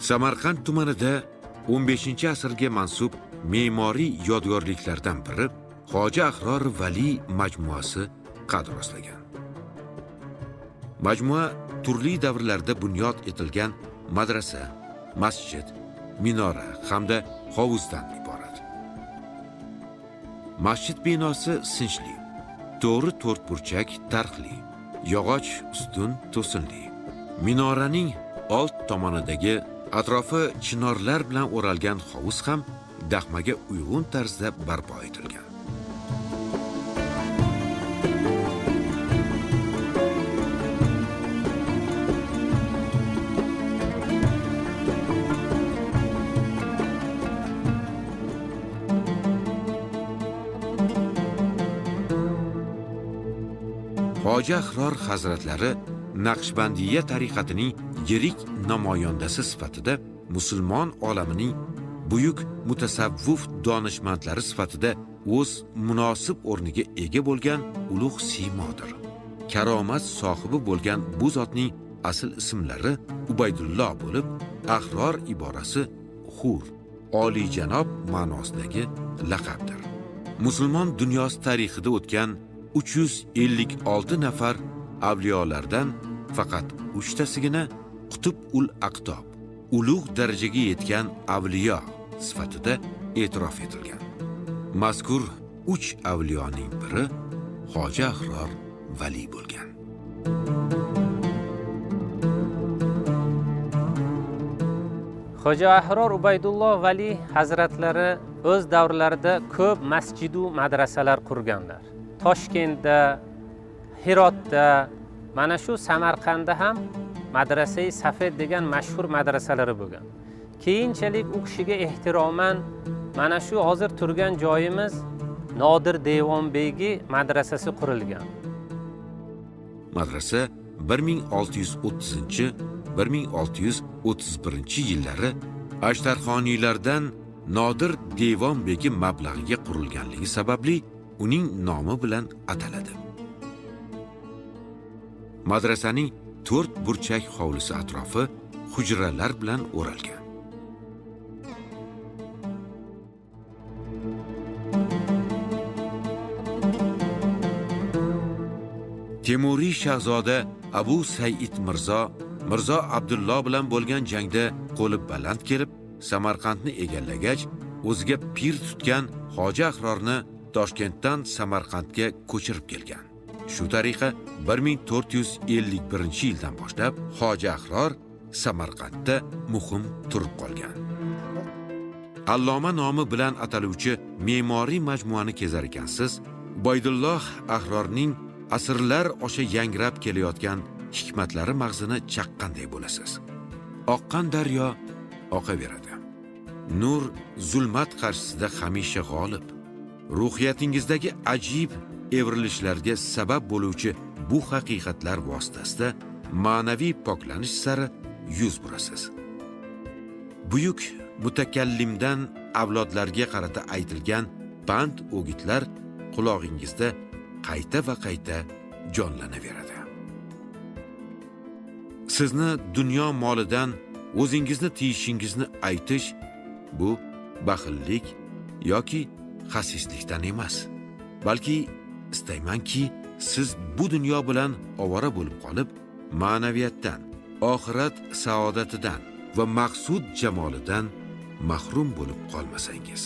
Samarqand tumanida 15-asrga mansub me'moriy yodgorliklardan biri Hoji Ahror Vali majmuasi qad rostlagan. Majmua turli davrlarda bunyod etilgan madrasa, masjid, minora hamda hovuzdan iborat. Masjid binosi sinchli, to'g'ri to'rtburchak tarhli, yog'och ustun to'sinli. Minoraning old tomonidagi atrofi chinorlar bilan o'ralgan hovuz ham daxmaga uyg'un tarzda barpo etilgan. Hoji Ahror hazratlari Naqshbandiya tariqatining yirik namoyandasi sifatida musulmon olamining buyuk mutasavvuf donishmandlari sifatida o'z munosib o'rniga ega bo'lgan ulug' siymodir. Karomat sohibi bo'lgan bu zotning asl ismlari Ubaydulloh bo'lib, Ahror iborasi hur, oliyjanob ma'nosidagi laqabdir. Musulmon dunyosi tarixida o'tgan 356 nafar avliyolardan faqat 3 tasigina Qutb ul Aqtob, ulug' darajaga yetgan avliyo sifatida e'tirof etilgan. Mazkur 3 avliyoning biri Hoji Ahror Vali bo'lgan. Xo'ja Ahror Ubaydulloh Vali hazratlari o'z davrlarida ko'p masjidu madrasalar qurganlar. Toshkentda, Hirotda, mana shu Samarqandda ham Madrasai Safed degan mashhur madrasalari bo'lgan. Keyinchalik u kishiga ehtiroman mana shu hozir turgan joyimiz Nodir Devonbegi madrasasi qurilgan. Madrasa 1630-1631 yillari Ashtarxoniylardan Nodir Devonbegi mablag'iga qurilganligi sababli uning nomi bilan ataladi. Madrasaning 4 burchak hovlisi atrofi hujralar bilan o'ralgan. Temuriy shahzoda Abu Said Mirzo Mirzo Abdulloh bilan bo'lgan jangda qo'li baland kelib, Samarqandni egallagach, o'ziga pir tutgan Hoji Ahrorni Toshkentdan Samarqandga ko'chirib kelgan. Shu tariqa 1451-yildan boshlab Hoji Ahror Samarqandda muhim turib qolgan. Alloma nomi bilan ataluvchi me'moriy majmuani kezar ekansiz, Ubaydulloh Ahrorning asrlar osha yangrab kelayotgan hikmatlari mag'zini chaqqanday bo'lasiz. Oqqan daryo oqaveradi. Nur zulmat qarshisida hamisha g'olib. Ruhiyatingizdagi ajib evrilishlarga sabab bo'luvchi bu haqiqatlar vositasida ma'naviy poklanish sari yuz burasiz. Buyuk mutakallimdan avlodlarga qarata aytilgan pand o'gitlar qulog'ingizda qayta va qayta jonlanaveradi. Sizni dunyo molidan o'zingizni tiyishingizni aytish bu baxillik yoki xasislikdan emas, balki istaymanki siz bu dunyo bilan ovora bo'lib qolib, ma'naviyatdan, oxirat saodatidan va maqsud jamolidan mahrum bo'lib qolmasangiz.